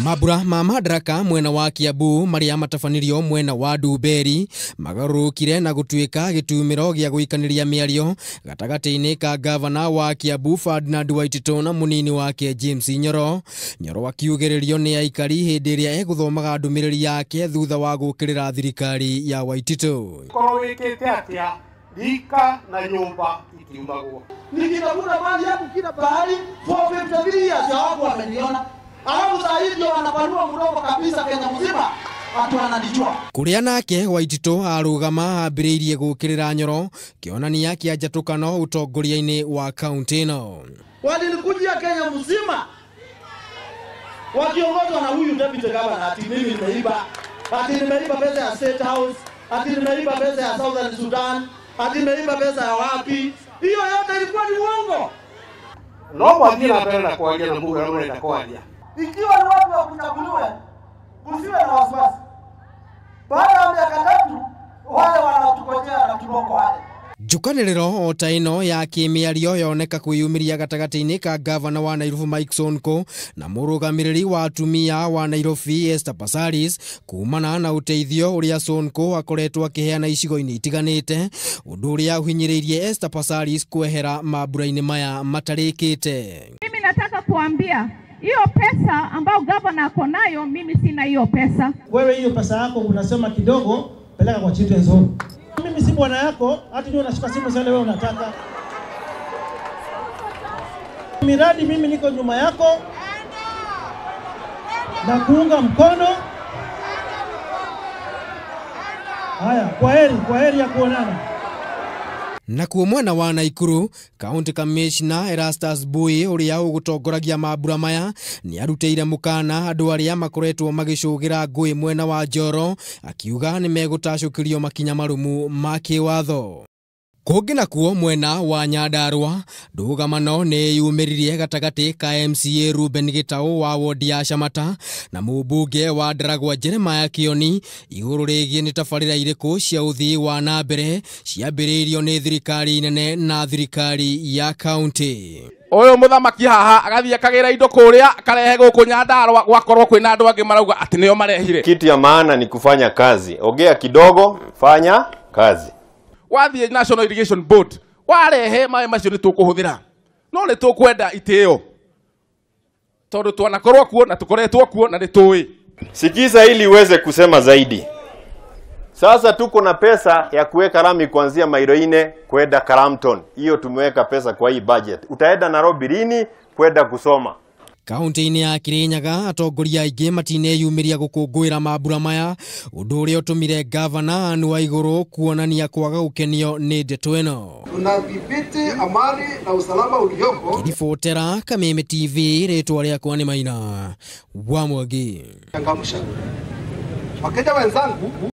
Mabura ma Madaraka mwena wa Kiambu maria matabanirio mwena wa Ndumberi magarũrũkire na gũtuĩka gĩtumĩro gĩa gũikanĩria mĩario gatagatĩ-inĩ ka gavana wa Kiambu Ferdinand Waititu na mũnini wake James Nyoro. Nyoro akiugĩrĩrio nĩ aikari hĩndĩ ĩrĩa egũthomaga ndũmĩrĩri yake thutha wa gũũkĩrĩra thirikari ya Waititu. Korwo wĩkĩte atĩa rika na nyumba itiumagwo. Nikitafuta mali yangu kila pahali for 53 years wangu wameniona. Alafu saa hizi wanapanua mdomo kabisa Kenya mzima watu wananijua. Kuria nake Waititu arugama ambiriirie gukirira Nyoro kionania kia njatukano utongoria-ini wa kaunti ino. Walinikujia Kenya mzima wakiongozwa na huyu deputy governor ati mimi nimeiba, ati nimeiba pesa ya State House, ati nimeiba pesa ya Southern Sudan, ati nimeiba pesa ya wapi. Hiyo yote ilikuwa ni uongo. No mwingine anapenda kuongea na Mungu anaenda kualia. Ikiwa ni watu wa kuchaguliwa, usiwe na wasiwasi. Baada ya miaka 3 wale wanaotukojea na kiboko wale. Njukanĩrĩro o ta ĩno ya kĩmĩario yoneka kwĩyumĩria gatagatĩ-inĩ ka gavana wa Nairobi Mike Sonko na mũrũgamĩrĩri wa atumia wa Nairobi Esther Passaris kumana na ũteithio ũrĩa Sonko akoretwo akĩheana icigo-inĩ itiganĩte, ũndũ ũrĩa ũhinyĩrĩirie Esther Passaris kwehera mambura-inĩ maya matarĩkĩte. Mimi nataka kuambia hiyo pesa ambayo gavana ako nayo, mimi sina hiyo pesa. Wewe hiyo pesa yako unasema kidogo, peleka kwa Children's Home. Mimi si bwana yako, hata ndio unashika simu sasa wewe unataka. Miradi mimi niko nyuma yako na kuunga mkono. Haya, kwa heri ya kuonana. Na kuo mwena wa Naikuru, County Commissioner Erastus Bui uria ugutongoragia mambura maya ni arutĩire mukana andũ arĩa makoretwo magĩcũgĩra ngũĩ mwena wa Njoro, akiuga nĩ megũtacũkĩrio makinya marumu ma kĩwatho. Kũngĩ nakuo mwena wa Nyandarua, ndũgamano nĩ yumĩririe gatagatĩ ka MCA Ruben Gitau wa wodi ya Shamata na mũmbunge wa Ndaragwa Jeremiah Kioni igũrũ rĩgiĩ nĩ tabarĩra irĩkũ cia ũthii wa na mbere ciambĩrĩirio nĩ thirikari nene na thirikari ya kaunti. Ũyũ mũthamaki haha agathiĩ akagĩra indo kũrĩa akarehe gũkũ Nyandarua gwakorwo kwĩna andũ angĩ marauga atĩ nĩo marehire. Kitu ya maana ni kufanya kazi. Ongea kidogo, fanya kazi. Wathiĩ National Irrigation Board warehe maĩ macio nĩ tũkũhũthĩra no nĩ tũkwenda itĩo tondũ twanakorwo kuo na tũkoretwo kuo na nĩ tũĩ. Sikiza ili uweze kusema zaidi. Sasa tuko na pesa ya kuweka rami kuanzia Mairoine kwenda Karamton. Hiyo tumeweka pesa kwa hii budget. Utaenda Nairobi lini kwenda kusoma? Kaunti-inĩ ya Kirinyaga atongoria aingĩ matineyumĩria gũkũngũĩra mambura maya, ũndũ ũrĩa ũtũmire gavana Anne Waigũrũ kuonania kwaga gũkenio nĩ ndeto ĩno. Tunadhibiti amani na usalama ulioko. Ribotera Kameme TV, rĩtwa rĩakwa nĩ Maina wa Mwangi. Changamsha Wakenya wenzangu.